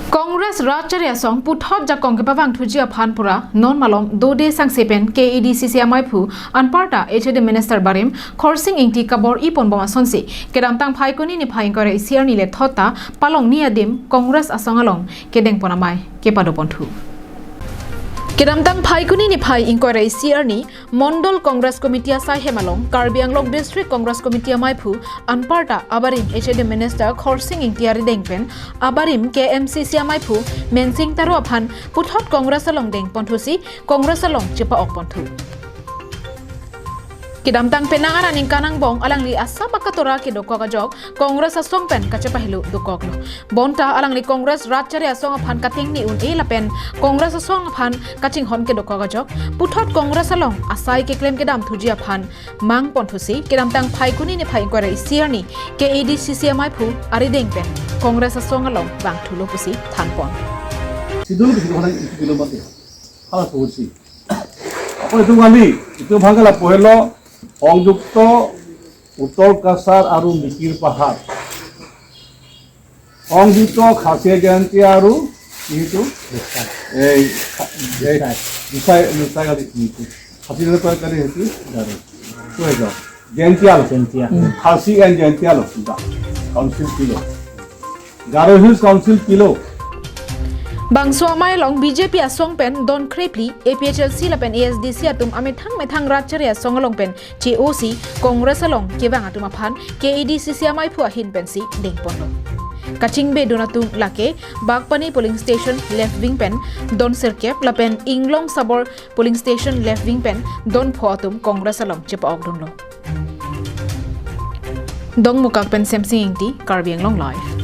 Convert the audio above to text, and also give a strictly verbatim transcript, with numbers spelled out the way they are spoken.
Congress Rajchari Asong puthot jakong kepavang thuji aphan pura non malom dode sangse pen K A D C C amaiphu anparta H A D Minister barim Khorsing Engti kabor-i ponbom asonsi kedamtang Phaikuni niphai ingkoi ra isi arni le thot ta Palongni adim Congress asong along kedengpon amei kepado ponthu. Kedamtang Phaikuni niphai ingkoi ra isi arni Mondol Congress Committee asai hem along Karbi Anglong District Congress Committee amaiphu anparta abarim H A D Minister Khorsing Engti arideng pen abarim K M C C amaiphu Mensing Taro aphan puthot Congress along dengponthusi Congress along chepa-ok ponthu. Kedamtang penang aran ningkan angbong alangli asap akatora kedokok ajok Congress asong pen kachepahelo dokoklo. Bonta alangli Congress Rajchari Asong aphan katengni un-e lapen Congress asong aphan kachinghon kedokok ajok puthot Congress along asai keklem kedam thuji aphan mang ponthusi kedamtang Phaikuni niphai ingkoi ra isi arni K A D C C amaiphu arideng pen Congress asong along vangthulo pusi thanpon. Sidul ke sidul hana itu kilo mati. Hala pusi. Apa itu kali? Itu bangkala pohelo সংযুক্ত উত্তৰ কাছাৰ আৰু মিকিৰ পাহাৰ, সংযুক্ত খাচী জয়ন্তী আৰু কি এইটো? এই খা-, এই গোসাই, গোসাই কালি কি এইটো? খাচী জয়ন্তী কালি সেইটো? জানো। এইটো হৈ যাওক। জয়ন্তীয়াল। জয়ন্তীয়াল। খাচী এণ্ড জয়ন্তীয়াল council kilo. Garo Hills Council kilo. Bangso amei along B J P asong pen don krephli, A P H L C lapen A S D C atum amethang methang Rajchari Asong along pen che-osi Congress along kevang atum aphan K A D C C amaiphu ahin pensi dengponlo. Kachingbedun atum lake Bagpani polling station left wing pen don sirkep lapen Inglong Sabor polling station left wing pen don pho atum Congress along chepa-okdunlo. Dongmukak pen Semsing Engti, Karbi Anglong Live.